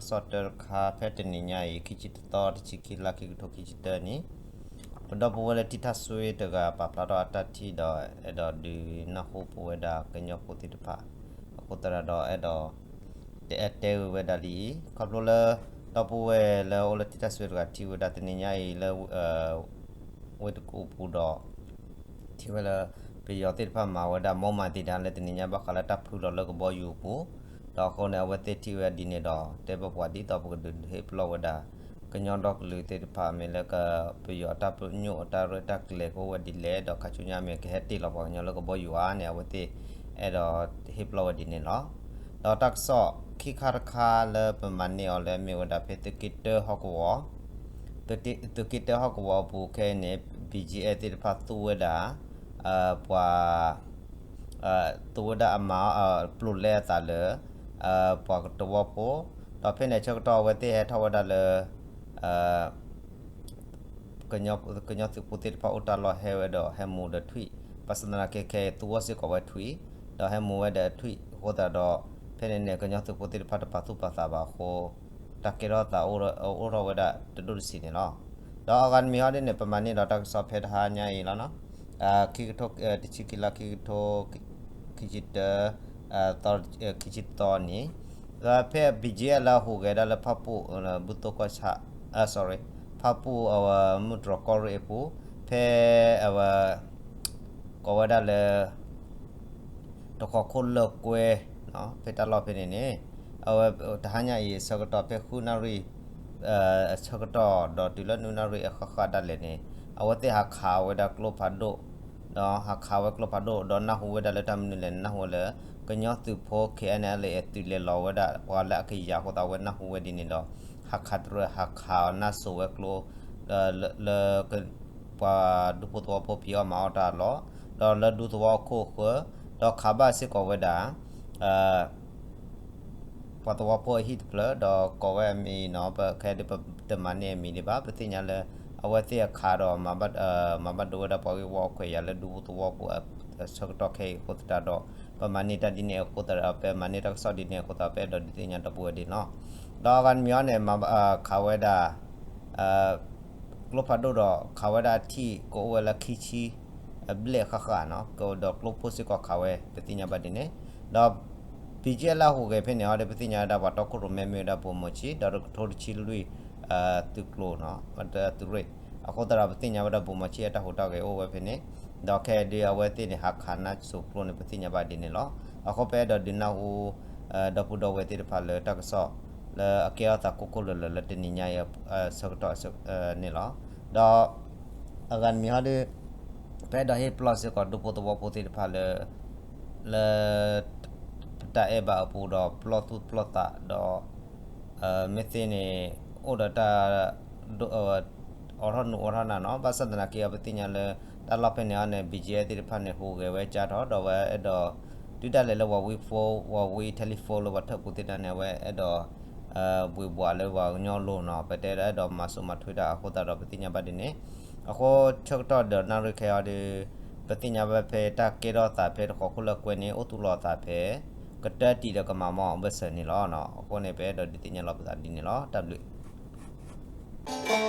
တၢ်ကစီၣ်တၢတခါ ဖဲတနံၤညါအံၤ ခံဆံတသီ တဆံခံလါ ခံကထိခံဆံတၢနံၣ်, ပဒီပုၢ်ဝဲၢ်လၢထံထၣ်စွ့တဂၤ ပာ်ဖျါထီၣ်အတၢ်ထံၣ်ဒီး အဲၣ်ဒိးဒုးနၢ်ဟူပဝဲဒၣ်ကညီဖိသ့ၣ်တဖၣ် အဃိသတးဒီးအဲၣ်ဒိး တအဲၣ်တဲဝဲဒၣ်လံ, ခီဖျိလၢ ဒီပုၢ်ဝဲၢ်လၢအိၣ်လၢထံထၣ်စွ့တဂၤထံၣ်ဝဲဒၣ်တနံၤညါအံၤလၢ ဝ့ၢ်တကူၣ်ပူၤဒီး ထံၣ်ဝဲလၢ ပယီၤသ့ၣ်တဖၣ်မၤဝဲဒၣ် မီမၤသ့ၣ်တဖၣ်လၢတနံၤညါဘၣ်ဃးလၢတၢ်ဖုလီၤလၢကဘီယူၤအပူၤ, ဒီးအဃိန့ၣ် အဝဲသ့ၣ်ထံၣ်ဝဲဒ်န့ၣ်ဒီး တဲဘၣ်ပှၤဒ်သိးပကဒုးဟ့ၣ်ပလီၢ်ဝဲဒၣ် ကညီဒီကလုာ်သ့ၣ်တဖၣ် မ့ၢ်လၢက ပယီၤတၢ်ပညိၣ်အတၢ်ရဲၣ်တၢ်ကျဲၤကအိၣ်ဝဲဒ်လဲၣ် ဒီးခါဆူညါမ့ၢ်ကဟဲတ့ၢ်လီၤပှၤကညီလၢကဘီယူၤဧါန့ၣ် အဝဲသ့ၣ်အဲၣ်ဒိးဟ့ၣ်ပလီၢ်ဝဲဒ်န့ၣ်လီၤ. ဒီးတၢ်ကစီၣ်ခံခါတခါလၢပမၤန့ၢ်အီၤလၢမ့ၢ်ဝဲဒၣ်ဖဲသုးက့တၢဟီၣ်ကဝီၤ သုးက့တၢဟီၣ်ကဝီၤအပူၤခဲအံၤန့ၣ် ဘံၣ်ကၠံအဲၣ်သ့ၣ်တဖၣ်သူဝဲဒၣ် ပှၤ သူဝဲဒၣ်အမၤ ပျိာ်လဲအသးလၢ ပှၤသဝီဖိ, ဒီးဖဲန့ၣ်ဆၢကတီၢ်အဝဲသ့ၣ်ဟဲထီၣ်ဝဲဒၣ်လၢ ကညီသုးဖိသ့ၣ်တဖၣ်အိၣ်တၢ်လီၢ်ဟဲဝဲဒီးဟဲမူဒီးထွံၣ်, ဘၣ်ဆၣ်သနာ်က့ခဲအံၤ သူဝဲစ့ၢ်ကီးဝဲထွံၣ်, ဒီးဟဲမူဝဲဒီးထွံၣ်အဃိသတးဒီး ဖဲန့ၣ်န့ၣ် ကညီသုးဖိသ့ၣ်တဖၣ်တပာ်သူၣ်ပာ်သးဘၣ်အဃိ တၢ်ကဲထီၣ်သးအိၣ်ထီၣ်ဝဲဒၣ်တဒိၣ်တဆံးန့ၣ်လီၤ. ဒီးအဂၤတမံၤဟီဒ်န့ၣ် ပမၤန့ၢ်ဒီးတၢ်ကစီၣ်ဖဲတဟါညါအံၤလီၤ. ခံကထိ တဆံခံလါ ခံကထိ ခံဆံတၢ သီ ခံဆံသီနံၣ်, ဖဲ ဘံၣ်ကၠံအဲၣ် လၢအဟူးဂဲၤဒၣ်လၢဖၣ်ပူၣ် ဘူၣ်သိကီၢ်ဆၣ် sorry ဖၣ်ပူၣ်အဝဲမုၢ်တြီၤကီၢ်ရ့ၣ်အပူၤ ဖဲအဝဲ ကိးဝဲဒၣ်လၢ တဃီၤခိၣ်လၢကွဲ ဖဲတၢ်လီၢ်ဖဲန့ၣ်န့ၣ် အဝဲတဟါညါအံၤအဆၢကတီၢ်ဖဲဃုနၣ်ရံၣ် အဆၢကတီၢ်ဒီးတုၤလၢနွံနၣ်ရံၣ်အဃၣ်ဃၣ်ဒၣ်လဲာ်န့ၣ် အဝဲသ့ၣ်ဟးခးဝဲဒၣ်ကျိဖးဒိၣ် ဒီးဟးခးဝဲကျိဖးဒိၣ် ဒီးနၢ်ဟူဝဲဒၣ်လၢတၢ်မနုၤလဲၣ်န့ၣ် နၢ်ဟူဝဲလၢ ကညီသုးဖိ ခဲအံၤန့ၣ် အလဲၤအသုးလဲၤလီၤဝဲဒၣ် ပှၤလၢအကယၤအဃိသတးဝဲနၢ်ဟူဝဲဒ်န့ၣ်ဒီး ဟးခးတရၢ ဟးခးအီၤနၢ်စိၤဝဲကျိ လၢ ပှၤဒူဖိသဝီဖိဖံးအီၣ်မၤအီၣ်တၢ်အလီၢ်, ဒီးလၢဒူသဝီအခိၣ်အဃၢၤ, ဒီးခးဘၣ်စ့ၢ်ကီးဝဲဒၣ် ပှၤသဝီဖိအဟံၣ်တဖျၢၣ် ဒီးကိးဝဲအမံၤနီၤ ပခဲဒ်ပတမၤန့ၢ်အမံၤဒံးဘၣ် ပသ့ၣ်ညါလၢ အဝဲသ့ၣ်အခးဒီး မၤဘၣ်ဒိဝဲဒၣ်ပှၤဂ့ၢ်ဝီအခွဲးယာ်လၢဒူသဝီဖိအဆၢကတီၢ်ခဲအံၤအဃိသတးဒီး ပမၤန့ၢ်တၢ်ဒ်န့ၣ်အဃိသတးဒီး ပမၤန့ၢ်တၢ်ကစီၣ်ဒ်န့ၣ်အဃိသတးဒီး ပအဲၣ်ဒိးဒုးသ့ၣ်ညါဒီပုၢ်ဝဲၢ်ဒ်န့ၣ်လီၤ. ဒီးအဂၤတမံၤအံၤန့ၣ် ခးဝဲဒၣ် ကျိဖးဒိၣ်ဒီးခးဝဲဒၣ်အထံၣ်ကအိၣ်ဝဲလၢခံဆံ အဘျဲၣ်ဃၣ်ဃၣ်နီၤ ဒီးကျိဖိစ့ၢ်ကီးခးဝဲ ပသ့ၣ်ညါဘၣ်ဒ်န့ၣ်, ဒီး ဘံၣ်ကၠံအဲၣ် လၢအဟူးဂဲၤဖဲန့ၣ်အီၤဒီး ပသ့ၣ်ညါဝဲဒၣ်ပှၤတီခိၣ်ရိၣ်မဲမ့ၢ်ဝဲဒၣ်ဗိုလ်မှူးချစ် ဒီးတကထိတဆံလွံၢ် သုးကျိၤနီၤ သုးရ့ၣ် အဃိသတးဒီးပသ့ၣ်ညါဝဲဒၣ်ဗိုလ်မှူးချစ်အတၢ်ဟူးတၢ်ဂဲၤအိၣ်ဝဲဖဲန့ၣ်, ဒီးခဲအံၤဒ်အဝဲသ့ၣ်န့ၣ် ဟးခးနၢ်စိၤကျိန့ၣ် ပသ့ၣ်ညါဘၣ်ဒ်န့ၣ်လီၤ. အဃိပအဲၣ်ဒိးဒုးနၢ်ဟူ ဒီပုၢ်ဒီဝဲၢ်သ့ၣ်တဖၣ်လၢတၢ်ကစီၣ် လၢအကဲထီၣ်သးကိၢ်ကိၢ်လၢၤလၢၤလၢတနံၤညါအံၤအဆၢကတီၢ်န့ၣ်လီၤ. ဒီး အဂၤတမံၤဟီဒ် ပအဲၣ်ဒိးဟ့ၣ်ပလီၢ်စ့ၢ်ကီးဒူဖိသဝီဖိသ့ၣ်တဖၣ်လၢ လၢ ပတၢ်အဲၣ်ဘၣ်အပူၤဒီးပလီၢ်သူၣ်ပလီၢ်သးဒီး မ့ၢ်သ့န့ၣ် အိၣ်ဒီးတၢ် အိးထီၣ်နူးအိးထီၣ်နါနီၤ ဘၣ်ဆၣ်သနာ်က့အီၤ ပသ့ၣ်ညါလၢ တၢ်လီၢ်ဖဲန့ၣ်အီၤန့ၣ် ဘံၣ်ကၠံအဲၣ် သ့ၣ်တဖၣ်န့ၣ် ဟူးဂဲၤဝဲကၢ်ထီၣ် ဒီးအဝဲအဲၣ်ဒိး တုၤဒၣ်လဲာ်လၢပှၤဝံဖိ ပှၤဝံ telephone လၢပှၤထၢၣ်ပူၤသ့ၣ်တဖၣ်န့ၣ် အဝဲအဲၣ်ဒိး ဘှ့ၣ်ဘှးလၢပှၤကညီလိၤနီၤ ပတဲအဲၣ်ဒိးမၤစိးမၤထွဲတၢ်အဃိသတးဒီး ပသ့ၣ်ညါဘၣ်ဒ်န့ၣ်, အဃိဆၢကတီၢ်ဒီးနၣ်ရံၣ်ခဲအံၤဒီး ပသ့ၣ်ညါဘၣ်ဖဲတၢ်ကဲထီၣ်သးဖဲတဃီၤခိၣ်လၢကွဲန့ၣ် အိၣ်သူၣ်လီၤအသးဖဲ ကတၢၢ်တံၢ်ဒီးကမၤမီၢ်အဘၢၣ်စၢၤန့ၣ်လီၤ. အဃိန့ၣ် ပအဲၣ်ဒိးဒုးသ့ၣ်ညါလီၤပသးဒ်န့ၣ်လီၤ. တၢ်ဘျုး